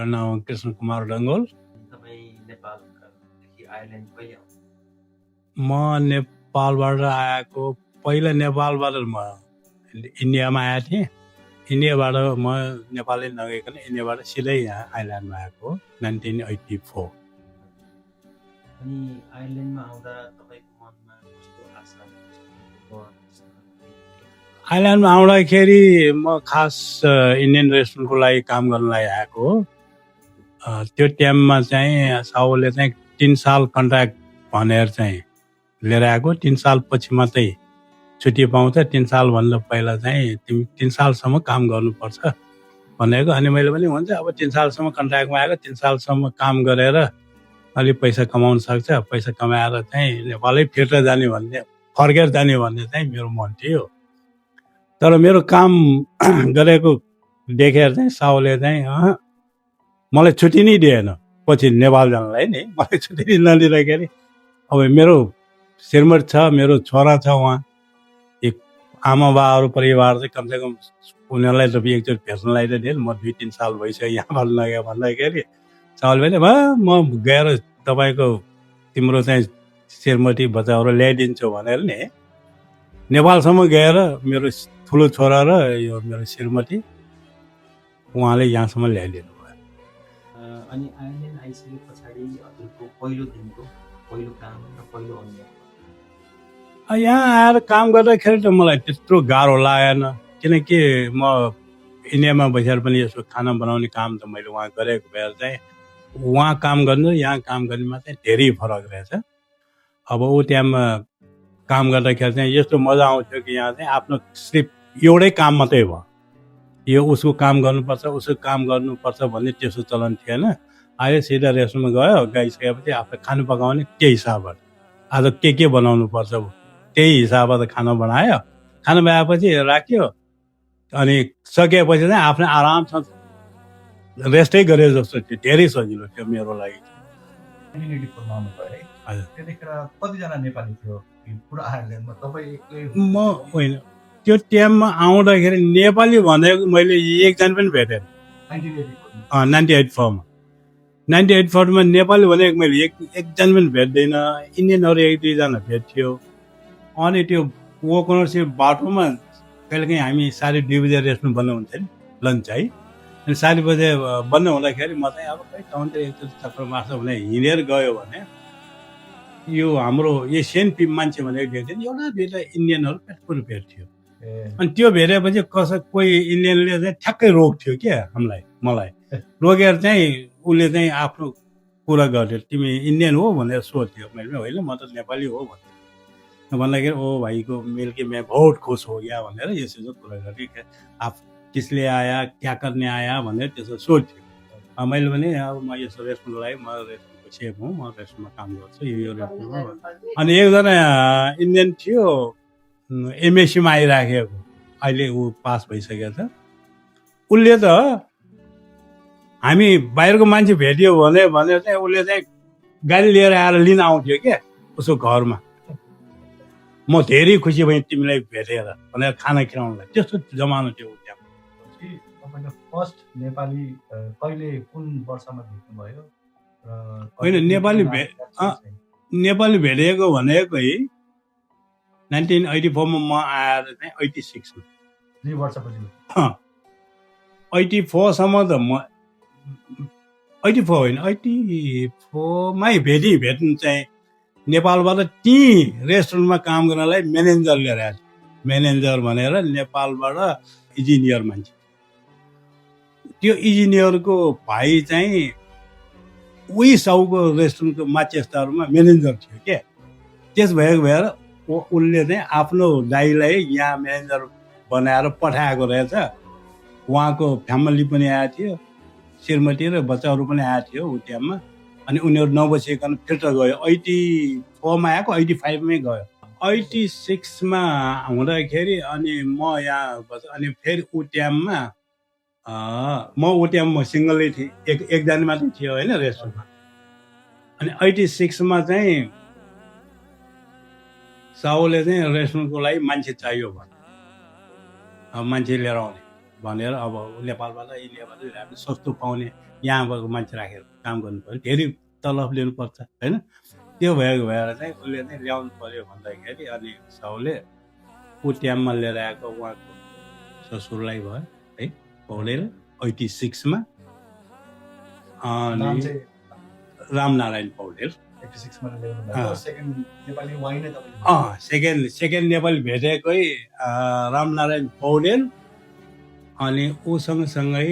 नाम कृष्ण कुमार डङ्गोल। तपाईँ नेपालदेखि आइल्यान्ड कहिले आउनु? म नेपालबाट आएको पहिला नेपालबाट म इन्डियामा आएको थिएँ। इन्डियाबाट म नेपालै नगइकन इन्डियाबाट सिधै यहाँ आइल्यान्डमा आएको 1984। अनि आइल्यान्डमा आउँदा तपाईँको मनमा कस्तो आशा आइल्यान्डमा आउँदाखेरि म खास इन्डियन रेस्टुरेन्टको लागि काम गर्नलाई आएको हो। त्यो टाइममा चाहिँ साउले चाहिँ 3 साल कन्ट्र्याक्ट भनेर चाहिँ लिएर आएको। 3 साल पछि मात्रै छुट्टी पाउँछ। 3 सालभन्दा पहिला चाहिँ तिमी 3 सालसम्म काम गर्नुपर्छ भनेको। अनि मैले पनि हुन्छ अब 3 सालसम्म कन्ट्र्याक्टमा आएको, 3 सालसम्म काम गरेर अलिक पैसा कमाउन सक्छ, पैसा कमाएर चाहिँ नेपालै फिर्ता जाने भन्ने, फर्केर जाने भन्ने चाहिँ मेरो मन थियो। तर मेरो काम गरेको देखेर चाहिँ साउले चाहिँ मलाई छुट्टी नै दिएन। पछि नेपाल जानलाई नि मलाई छुट्टी नदिँदाखेरि अब मेरो श्रीमती छ, मेरो छोरा छ, उहाँ एक आमा बाबाहरू परिवार चाहिँ कमसेकम उनीहरूलाई त एकचोटि भेट्नलाई त दिएन। म 2-3 साल भइसक्यो यहाँबाट नगयो भन्दाखेरि साउले भने म गएर तपाईँको तिम्रो चाहिँ श्रीमती बच्चाहरू ल्याइदिन्छु भनेर नि नेपालसम्म गएर मेरो ठुलो छोरा र यो मेरो श्रीमती उहाँले यहाँसम्म ल्याइदिनु भयो। अनि आइल्यान्ड आइसके पछाडि हजुरको पहिलो दिनको पहिलो काम र पहिलो अनुभव? यहाँ आएर काम गर्दाखेरि त मलाई त्यत्रो गाह्रो लागेन, किनकि म इन्डियामा बसेर पनि यसो खाना बनाउने काम त मैले उहाँ गरेको भएर चाहिँ उहाँ काम गर्नु यहाँ काम गर्नुमा चाहिँ धेरै फरक रहेछ। अब ऊ टाइममा काम गर्दाखेरि चाहिँ यस्तो मजा आउँथ्यो कि यहाँ चाहिँ आफ्नो सिर्फ एउटै काम मात्रै भयो, यो उसको काम गर्नुपर्छ उसको काम गर्नुपर्छ भन्ने त्यस्तो चलन थिएन। आयो सिधा रेस्टुरेन्टमा गयो, गइसकेपछि आफूले खानु पकाउने त्यही हिसाबबाट आज के बनाउनु पर्छ त्यही हिसाबबाट खाना बनायो। खाना बनाएपछि राख्यो अनि सकेपछि चाहिँ आफ्नो आरामसँग रेस्टै गरे जस्तो थियो। धेरै सजिलो थियो मेरो लागि। त्यतिखेर कतिजना नेपाली थियो पुरा आइल्यान्डमा? तपाईँ एक्लै? म होइन, त्यो टाइममा आउँदाखेरि नेपाली भनेको मैले एकजना पनि भेटेन। 98 98 नेपाली भनेको मैले एकजना पनि भेट्दैन। इन्डियनहरू 1-2जना भेट्थ्यो। अनि त्यो वोकनरसिप बाटोमा कहिलेकाहीँ हामी 2:30 बजे रेस्टुरेन्ट बन्द हुन्छ नि लन्च है। अनि 4 बजे बन्द हुँदाखेरि म चाहिँ अब खै टाउनतिर एकचोटि चक्कर मार्छ भने हिँडेर गयो भने यो हाम्रो एसियन मान्छे भनेको भेट्थ्यो नि, एउटा 2टा इन्डियनहरू पेटपुर भेट्थ्यो। अनि त्यो भेटेपछि कोही इन्डियनले चाहिँ ठ्याक्कै रोक्थ्यो क्या मलाई रोकेर चाहिँ उसले चाहिँ आफ्नो कुरा गर्थ्यो, तिमी इन्डियन हो भनेर सोध्थ्यो। मैले होइन म त नेपाली हो भन्दाखेरि ओ भाइको मिलके मैं बहुत खुश हो गया भनेर यसो कुरा गर्थ्यो। आप किसले आया क्या करने आया भनेर त्यसो सोध्थ्यो। मैले भने अब म यसो रेस्टुरेन्टको लागि म रेस्टुरेन्टको सेफ हुँ, म रेस्टुरेन्टमा काम गर्छु यो रेस्टुरेन्टमा। अनि एकजना इन्डियन थियो एमएससीमा आइराखेको, अहिले ऊ पास भइसकेको छ। उसले त हामी बाहिरको मान्छे भेट्यो भने चाहिँ उसले चाहिँ गाडी लिएर आएर लिन आउँथ्यो क्या उसको घरमा। म धेरै खुसी भएँ तिमीलाई भेटेर भनेर खाना खिलाउनलाई। त्यस्तो जमाना थियो ऊ टाइममा। तपाईँको फर्स्ट नेपाली कहिले कुन वर्षमा भेट्नुभयो? होइन, नेपाली भेटेको भनेको 1984 म आएर चाहिँ 86 3 वर्षपछि 84सम्म त म 84 होइन 84 मै भेट्नु चाहिँ नेपालबाट ती रेस्टुरेन्टमा काम गर्नलाई म्यानेजर लिएर आएको। म्यानेजर भनेर नेपालबाट इन्जिनियर मान्छे, त्यो इन्जिनियरको भाइ चाहिँ उही साउको रेस्टुरेन्टको माचेस्टरमा म्यानेजर थियो क्या। त्यस भएको भएर उसले चाहिँ आफ्नो दाइलाई यहाँ म्यानेजर बनाएर पठाएको रहेछ। उहाँको फ्यामिली पनि आएको थियो, श्रीमती र बच्चाहरू पनि आएको थियो ऊ टाइममा। अनि उनीहरू नबसिकन फिर्ता गयो। 84मा आएको 85मै गयो। 86मा हुँदाखेरि अनि म यहाँ अनि फेरि ऊ टाइममा म सिङ्गलै थिएँ, एकजना मात्रै थियो होइन रेस्टुरेन्टमा। अनि 86मा चाहिँ साउले चाहिँ रेस्टुरेन्टको लागि मान्छे चाहियो भने अब मान्छे लिएर आउने भनेर अब नेपालबाट इन्डियाबाट सस्तो पाउने यहाँबाट मान्छे राखेर काम गर्नु पऱ्यो, धेरै तलब लिनुपर्छ होइन। त्यो भएको भएर चाहिँ उसले चाहिँ ल्याउनु पऱ्यो भन्दाखेरि अनि साउले ऊ ट्याममा लिएर आएको उहाँको ससुरलाई भयो है पौडेल 86 नाम अनि चाहिँ रामनारायण पौडेल 86 मा ल्याउनु भएको सेकेन्ड नेपाली वाइन नै तपाईले सेकेन्ड नेपाली भेटेकै रामनारायण पौडेल अनि ऊ सँगसँगै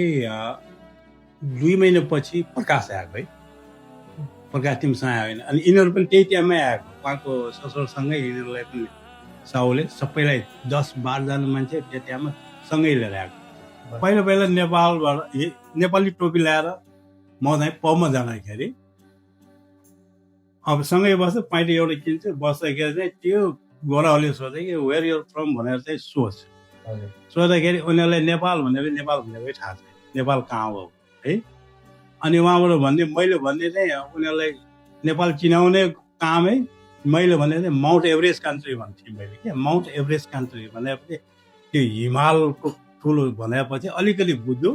2 महिनापछि प्रकाश आएको है, प्रकाश टिमसँग आयो होइन। अनि यिनीहरू पनि त्यही टाइममै आएको, उहाँको ससुरसँगै यिनीहरूलाई पनि साउले सबैलाई 10-12 जना मान्छे त्यो टाइममा सँगै लिएर आएको। पहिला नेपालबाट नेपाली टोपी ल्याएर म चाहिँ पबमा जाँदाखेरि अब सँगै बस्छ, पाइँट एउटा किन्छ, बस्दाखेरि चाहिँ त्यो गोराहरूले सोध्यो कि वेयर युर फ्रम भनेर चाहिँ सोद्धाखेरि उनीहरूलाई नेपाल भनेकै थाहा छैन, नेपाल कहाँ हो है। अनि उहाँबाट भन्ने मैले भन्ने चाहिँ उनीहरूलाई नेपाल चिनाउने कामै मैले भने चाहिँ माउन्ट एभरेस्ट कन्ट्री भन्थेँ मैले के, माउन्ट एभरेस्ट कन्ट्री भनेपछि त्यो हिमालको ठुलो भनेपछि अलिकति बुझ्यो।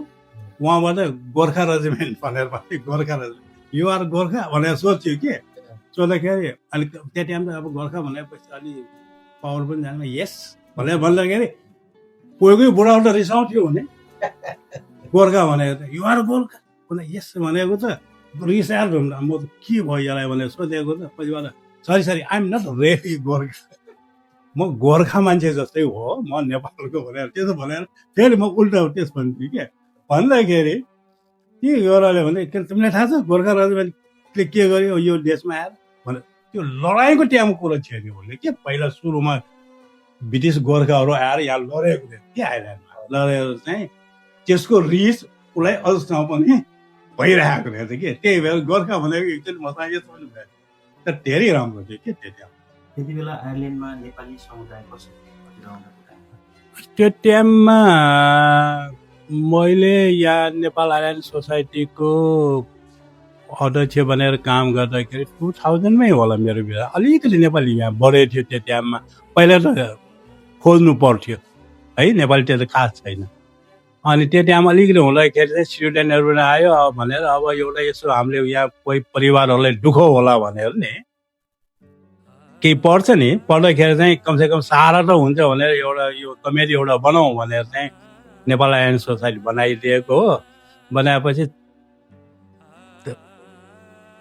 उहाँबाट गोर्खा रेजिमेन्ट भनेर भन्थे, गोर्खा रेजिमेन्ट युआर गोर्खा भनेर सोध्थ्यो के, सोद्धाखेरि अनि त्यो टाइम त अब गोर्खा भनेपछि अलि पावर पनि जाने यस भनेर भन्दाखेरि कोही बुढाउट रिसाउँथ्यो भने गोर्खा भनेको त युआर गोर्खा भने यस भनेको त रिसाएर म त के भयो यसलाई भनेर सोधेको त पछिबाट sorry I'm not ready Gorkha, म गोर्खा मान्छे जस्तै हो, म नेपालको भनेर त्यसो भनेर फेरि म उल्टा त्यस भन्थेँ क्या। भन्दाखेरि के गोराले भने तिमीलाई थाहा छ गोर्खा रेजिमेन्टले के गर्यो यो देशमा आएर भने त्यो लडाइँको टाइमको कुरो थियो नि उसले के, पहिला सुरुमा ब्रिटिस गोर्खाहरू आएर यहाँ लडेको थियो के आइल्यान्डमा, लडेर चाहिँ त्यसको रिस उसलाई अझसम्म पनि भइरहेको रहेछ कि। त्यही भएर गोर्खा भनेको एकचोटि मसँग यस्तो पनि भयो, तर धेरै राम्रो थियो के त्यो टाइम। त्यति बेला आयरल्यान्डमा नेपाली समुदाय कसरी थियो? त्यो टाइममा मैले यहाँ नेपाल आयरल्यान्ड सोसाइटीको अध्यक्ष बनेर काम गर्दाखेरि 2000मै होला मेरो बिहा। अलिकति नेपाली यहाँ बढेको थियो त्यो टाइममा, पहिला त खोज्नु पर्थ्यो है, नेपाली त्यो त खास छैन। अनि त्यो टाइम अलिकति हुँदाखेरि चाहिँ स्टुडेन्टहरू आयो भनेर अब एउटा यसो हामीले यहाँ कोही परिवारहरूलाई दुःख होला भनेर नि केही पढ्छ नि, पढ्दाखेरि चाहिँ कमसेकम सहारा त हुन्छ भनेर एउटा यो कमिटी एउटा बनाऊ भनेर चाहिँ नेपाल आयरल्यान्ड सोसाइटी बनाइदिएको हो। बनाएपछि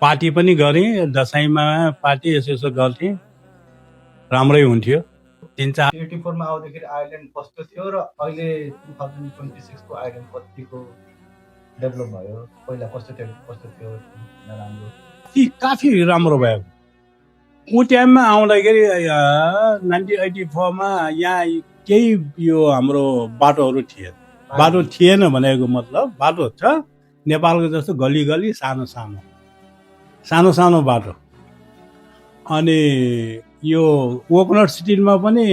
पार्टी पनि गरेँ, दसैँमा पार्टी यसो गर्थेँ, राम्रै हुन्थ्यो। 84 मा आउँदाखेरि आयरल्यान्ड कस्तो थियो र अहिले 2026 को आयरल्यान्ड कतिको डेभलप भयो, पहिला कस्तो थियो नराम्रो? काफी राम्रो भयो। ऊ टाइममा आउँदाखेरि 1984 मा यहाँ केही यो हाम्रो बाटोहरू थिएन। बाटो थिएन भनेको मतलब बाटो छ नेपालको जस्तो गली गली सानो सानो बाटो। अनि यो कोकोनट सिटीमा पनि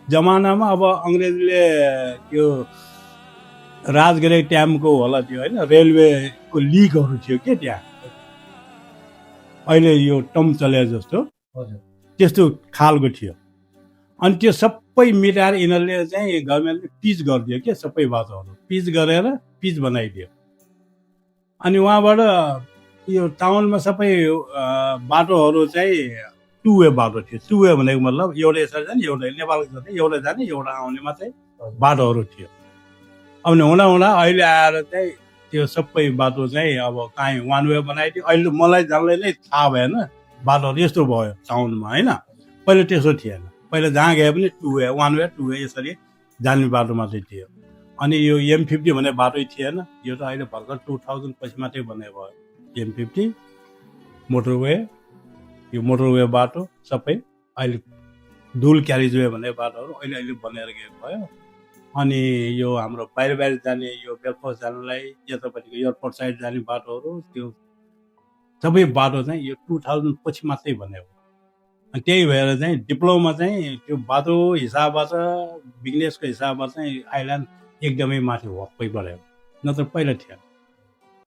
जमानामा अब अङ्ग्रेजले त्यो राज गरेको टाइमको होला त्यो होइन, रेलवेको लिकहरू थियो के त्यहाँ, अहिले यो टम चले जस्तो त्यस्तो खालको थियो। अनि त्यो सबै मिटाएर यिनीहरूले चाहिँ गभर्मेन्टले पिच गरिदियो के, सबै बाटोहरू पिच गरेर पिच बनाइदियो। अनि उहाँबाट यो टाउनमा सबै बाटोहरू चाहिँ 2 वे बाटो थियो। 2 वे भनेको मतलब एउटा यसरी जाने एउटा नेपालको जस्तै एउटा जाने एउटा आउने मात्रै बाटोहरू थियो। अब हुँदा अहिले आएर चाहिँ त्यो सबै बाटो चाहिँ अब काहीँ 1 वे बनाइदियो। अहिले मलाई जानलाई नै थाहा भएन बाटोहरू यस्तो भयो टाउनमा होइन, पहिला त्यसो थिएन। पहिला जहाँ गए पनि 2 वे 1 वे 2 वे यसरी जाने बाटो मात्रै थियो। अनि यो M50 भन्ने बाटै थिएन, यो त अहिले भर्खर 2000 पछि मात्रै बनेको भयो। M50 मोटरवे, यो मोटरवे बाटो सबै अहिले दुल क्यारेजवे भन्ने बाटोहरू अहिले बनेर गएको भयो। अनि यो हाम्रो बाहिर जाने यो बेलफास्ट जानलाई यतापट्टिको एयरपोर्ट साइड जाने बाटोहरू त्यो सबै बाटो चाहिँ यो 2000 पछि मात्रै बनेको। अनि त्यही भएर चाहिँ डिप्लोमा चाहिँ त्यो बाटो हिसाबबाट बिजनेसको हिसाबबाट चाहिँ आइल्यान्ड एकदमै माथि भक्कै बढेको, नत्र पहिला थिएन।